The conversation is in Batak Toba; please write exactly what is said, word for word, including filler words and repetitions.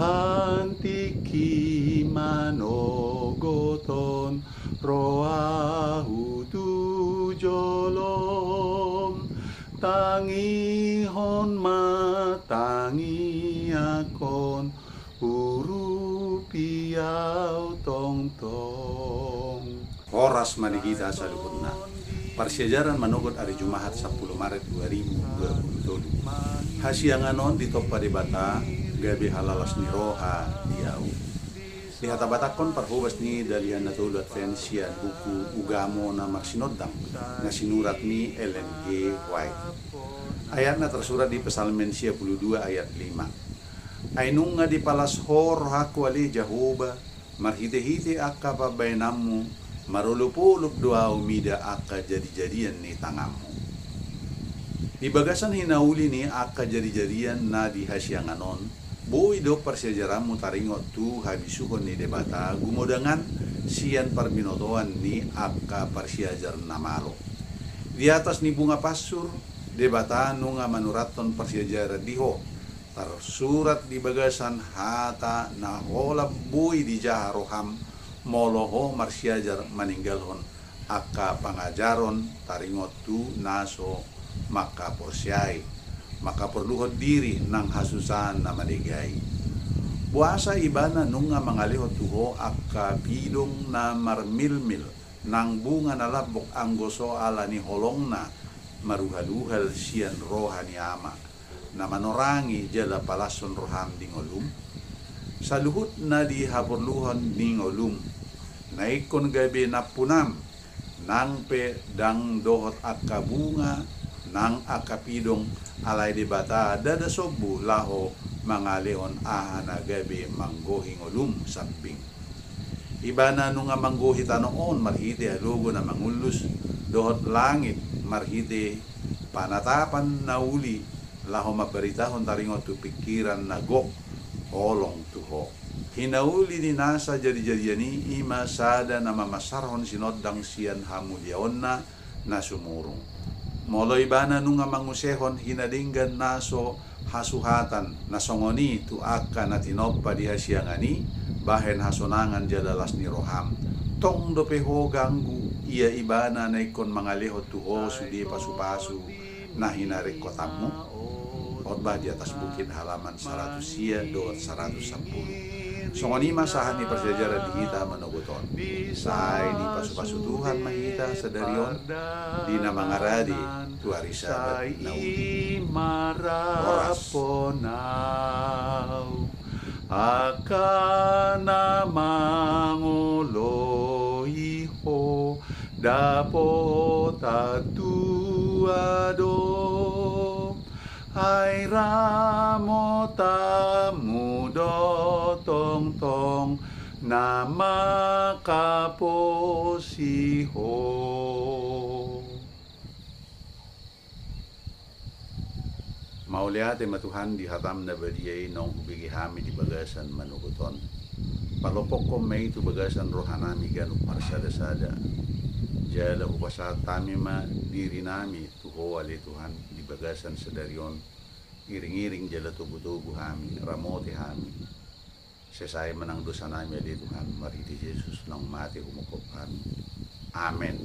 Antikki manogot on, ro ahu tu jolom, tangihon ma tangiangkon, urupi ahu tongtong. Horas ma di hita saluhutna. Parsiajaran manogot ari Jumahat sampulu Maret dua ribu dua pulu tolu. Hasiangan on ditompa Debata gabe halalas ni roha di ahu. Dihatabatakhon parhobas ni Dalihan Na Tolu Advent sian buku Ugamo na Marsinondang na sinurat ni Ellen G. White. Ayatna tarsurat di Psalmen sia pulu dua ayat lima. Ai nunga dipalas Ho rohangku ale Jahowa, marhitehite angka pambahenanmu, marolopolop do ahu mida angka jadijadian ni tanganmu. Di bagasan hinauli ni angka jadijadian na di hasiangan on, boi do parsiajaranmu taringot tu habisuhon ni Debata gumodangan sian parbinotoan ni angka parsiajar na malo. Di atas ni bunga pansur, Debata nunga manurathon parsiajaran di ho, tarsurat di bagasan hata na holan boi dijaha roham, molo ho marsiajar maninggalhon angka pangajaron taringot tu na so mangkaporseai, mangkaporluhon diri nang hasusaan na madegai. Boasa Ibana nunga mangalehon tu ho angka pidong na marmilmil, nang bunga na lambok anggo so ala ni holongna maruhaluhal sian roha ni Ama, na manorangi jala palashon roham di ngolum? Saluhut na di haporluhon ni ngolum, na ingkon gabe nampunam, nang pe ndang dohot angka bunga nang angka pidong, alai Debata ndada sombu laho mangalehon aha na gabe manggohi ngolum sambing. Ibana nunga manggohi tano on marhite halogo na mangullus, dohot langit marhite panatapan na uli, laho mambaritahon taringot tu pingkiran na gok holong tu ho. Hinauli ni nasa jadijadian i, i ma sada na mamansarhon sinondang sian hamuliaonna na sumurung. Molo Ibana nunga mangusehon hinadenggan na so hasuhatan na songon i tu angka na tinompa di hasiangan i, bahen hasonangan jala las ni roham, tong dope ho ganggu ia Ibana na ingkon mangalehon tu ho sude pasupasu na hinaringkotanmu? Khotbah di Atas Bukit, halaman saratus sia dohot saratus sampulu. Songon i ma sahat ni parsiajaran di hita manogot on. Sai dipasupasu Tuhan ma hita sadari on, di na mangarade tu ari Sabat na uli. Horas. Angka na mangoloi ho, dapotan tua do. Ai ramotanmu do tongtong na mangkaposi ho. Mauliate ma Tuhan di hatam na badia i naung hubege hami di bagasan manogot on. Palompokhon ma i tu bagasan rohanami ganup marsadasada. Jala hupasahat hami ma dirinami tu ho ale Tuhan di bagasan sadari on. Iringiring jala togutogu hami, ramoti hami. Sesai ma nang dosanami ale Tuhan, marhite Jesus naung mate humongkop hami. Amen.